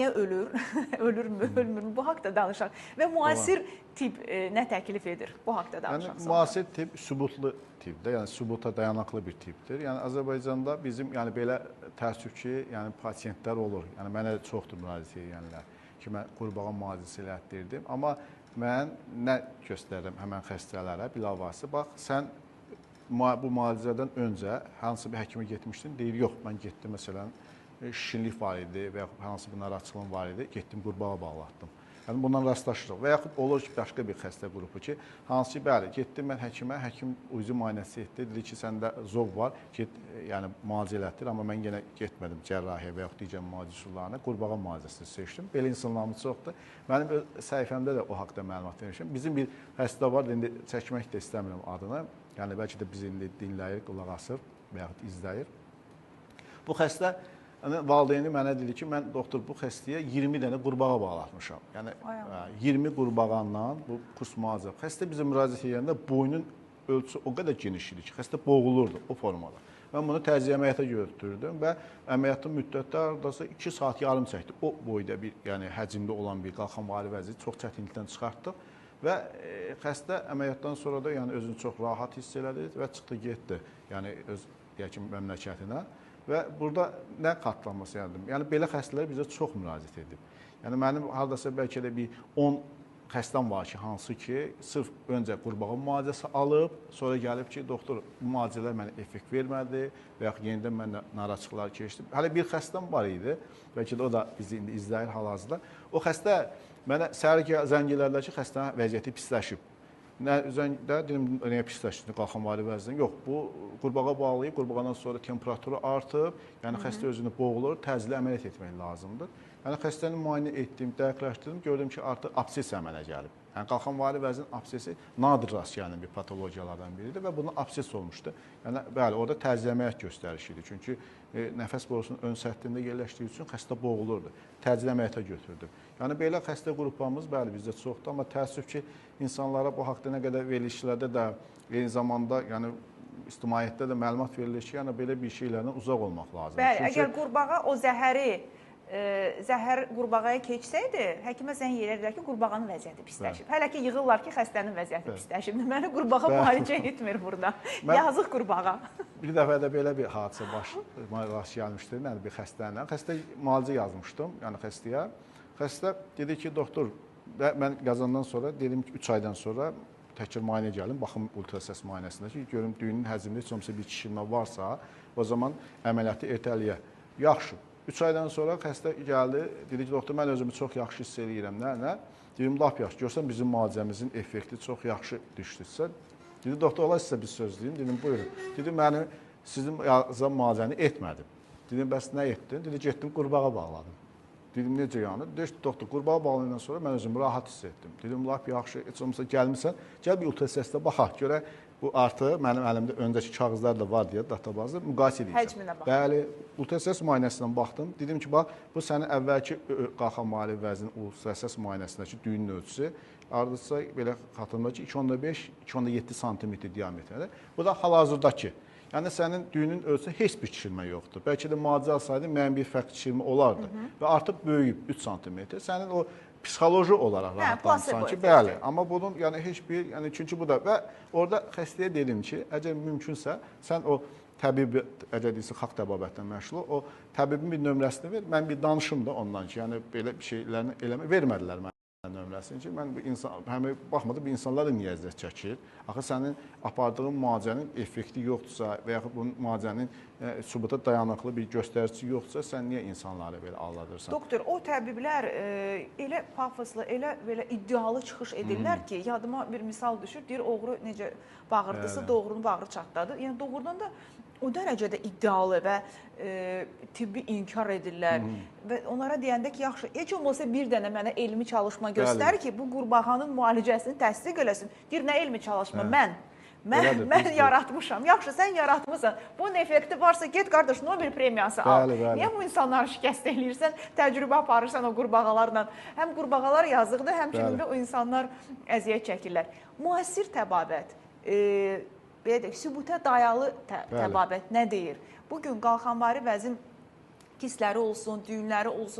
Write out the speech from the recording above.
Niyə ölür? Ölürmü, ölmürmü? Bu haqda danışaq. Və müasir tibb nə təklif edir? Bu haqda danışaq. Yəni müasir tibb sübutlu tibbdir. Yəni sübuta dayanaqlı bir tibbdir. Yəni Azərbaycanda bizim yəni belə təəssüf ki, yəni pasientlər olur. Yəni mənə çoxdur müraciət edənlər ki, mən qurbağa müalicəsi elətdirdim. Amma mən nə göstərirəm həmən xəstələrə bilavasitə? Bax, sən bu müalicədən öncə hansı bir həkimə getmişdin? Deyir, yox, mən getdim məsələn şişinlik var idi və yaxud hansı bir narahatçılığım var idi, getdim qurbağa bağlatdım. Yəni bundan rastlaşırıq. Və yaxud olur ki, başqa bir xəstə qrupu ki, hansı ki, bəli, getdim mən həkimə, həkim UZI müayinəsi etdi, dedi ki, səndə zob var, get, yəni müalicə elətdir, amma mən yenə getmədim cərrahiyə və yaxud digər müalicə üsullarına, qurbağa müalicəsini seçdim. Belə insanlarımız çoxdur. Mənim öz səhifəmdə də o haqda məlumat vermişəm. Bizim bir xəstə var, indi çəkmək də istəmirəm adını. Yəni bəlkə də bizi indi dinləyir, qulaq asır və yaxud izləyir. Bu xəstə valideyni mənə dedi ki, mən doktor bu xəstəyə 20 dənə qurbağa bağlatmışam. Yəni 20 qurbağanla bu kurs müalicə. Xəstə bizə müraciət edəndə boynun ölçüsü o qədər geniş idi ki, xəstə boğulurdu o formada. Mən bunu təcili əməliyyata götürdüm və əməliyyatın müddəti hardasa 2 saat yarım çəkdi. O boyda bir, yəni həcmdə olan bir qalxanvari vəzi çox çətinlikdən çıxartdıq və xəstə əməliyyatdan sonra da yəni özünü çox rahat hiss elədi və çıxdı getdi. Yəni öz deyək ki, məmləkətinə. Və burada nə xatırlanması yardım? Yəni belə xəstələr bizə çox müraciət edib. Yəni mənim hardasa bəlkə də bir 10 xəstəm var ki, hansı ki, sırf öncə qurbağa müalicəsi alıb, sonra gəlib ki, doktor bu müalicələr mənə effekt vermədi və yaxud yenidən məndə narahatçılıqlar keçdi. Hələ bir xəstəm var idi, bəlkə də o da bizi indi izləyir hal-hazırda. O xəstə mənə səhər zəng elədilər ki, xəstənin vəziyyəti pisləşib. Nə üzəndə dedim, nəyə pisləşdi, qalxanvari vəziyyətində? Yox, bu qurbağa bağlayıb, qurbağadan sonra temperaturu artıb, yəni xəstə özünü boğulur, təcili əməliyyat etmək lazımdır. Yəni xəstəni müayinə etdim, dəqiqləşdirdim, gördüm ki, artıq abses əmələ gəlib. Yəni qalxanvari vəzinin absesi nadir rast gələn bir patologiyalardan biridir və bunun abses olmuşdu. Yəni bəli, orada təcili əməliyyat göstərişi idi. Çünki nəfəs borusunun ön səthində yerləşdiyi üçün xəstə boğulurdu. Təcili əməliyyata götürdüm. Yəni belə xəstə qruplarımız bəli bizdə çoxdur, amma təəssüf ki, insanlara bu haqda nə qədər verilişlərdə də eyni zamanda yəni ictimaiyyətdə də məlumat verilir ki, yəni belə bir şeylərdən uzaq olmaq lazımdır. Bəli, çünki əgər qurbağa o zəhəri zəhər qurbağaya keçsəydi, həkimə zəng elədilər ki, qurbağanın vəziyyəti pisləşib. Hələ ki, yığırlar ki, xəstənin vəziyyəti pisləşib. Məni qurbağa müalicə etmir burada. Yazıq qurbağa. Bir dəfə də belə bir hadisə baş gəlmişdi, yəni bir xəstə ilə. Xəstə müalicə yazmışdım, yəni xəstəyə. Xəstə dedi ki, doktor, mən yazandan sonra, dedim ki, 3 aydan sonra təkrar müayinə gəlin, baxım ultrasəs müayinəsində ki, görüm düyünün həcmində heç olmasa bir kiçilmə varsa, o zaman əməliyyatı ertələyə. Yaxşı. 3 aydan sonra xəstə gəldi, dedi ki, doktor, mən özümü çox yaxşı hiss eləyirəm, nə? Dedim, lap yaxşı, görsən bizim müalicəmizin effekti çox yaxşı düşdüsə. Dedi, doktor, olar sizə bir söz deyim, dedim, buyurun. Dedi, mənim sizin yazan müalicəni etmədim. Dedim, bəs nə etdin? Dedi, getdim, qurbağa bağladım. Dedim, necə yəni? Dedi, doktor, qurbağa bağlayandan sonra mən özümü rahat hiss etdim. Dedim, lap yaxşı, heç olmasa gəlmirsən, gəl bir ultrasəsdə baxaq, görək. Bu artıq mənim əlimdə öncəki kağızlar da var deyə databazda müqayisə edəcəm. Həcminə bax. Bəli, ultrasəs müayinəsindən baxdım. Dedim ki, bax, bu sənin əvvəlki qalxanvari vəzinin ultrasəs müayinəsindəki düyünün ölçüsü hardasa belə xatırımda ki, 2,5, 2,7 sm diametrində. Bu da hal-hazırdakı. Yəni sənin düyünün ölçüsü heç bir kiçilmə yoxdur. Bəlkə də müalicə alsaydı müəyyən bir fərq kiçilmə olardı. Və artıq böyüyüb 3 sm. Sənin o psixoloji olaraq rahatlanırsan ki, bəli, amma bunun yəni heç bir, yəni çünki bu da və orada xəstəyə dedim ki, əgər mümkünsə sən o təbib, əgər deyirsən xalq təbabətlə məşğul, o təbibin bir nömrəsini ver, mən bir danışım da ondan ki, yəni belə bir şeylərini eləmə vermədilər mənə nömrəsini ki, mən bu insan, həm baxmadı bu insanlar da niyə əziyyət çəkir? Axı sənin apardığın müalicənin effekti yoxdursa və yaxud bunun müalicənin sübuta dayanıqlı bir göstəricisi yoxdursa, sən niyə insanları belə aldadırsan? Doktor, o təbiblər elə pafoslu, elə belə iddialı çıxış edirlər ki, yadıma bir misal düşür, deyir oğru necə bağırdısa doğrunun bağrı çatladı. Yəni doğrudan da o dərəcədə iddialı və tibbi inkar edirlər. Və onlara deyəndə ki, yaxşı, heç olmasa bir dənə mənə elmi çalışma göstər ki, bu qurbağanın müalicəsini təsdiq eləsin. Deyir, nə elmi çalışma? Mən yaratmışam. Yaxşı, sən yaratmısan. Bunun effekti varsa, get qardaş, Nobel premiyası al. Bəli, bəli. Niyə bu insanları şikəst eləyirsən, təcrübə aparırsan o qurbağalarla? Həm qurbağalar yazıqdır, həmçinin də o insanlar əziyyət çəkirlər. Müasir təbabət, belə deyək, sübuta dayalı təbabət nə deyir? Bugün qalxanvari vəzin kistləri olsun, düyünləri olsun,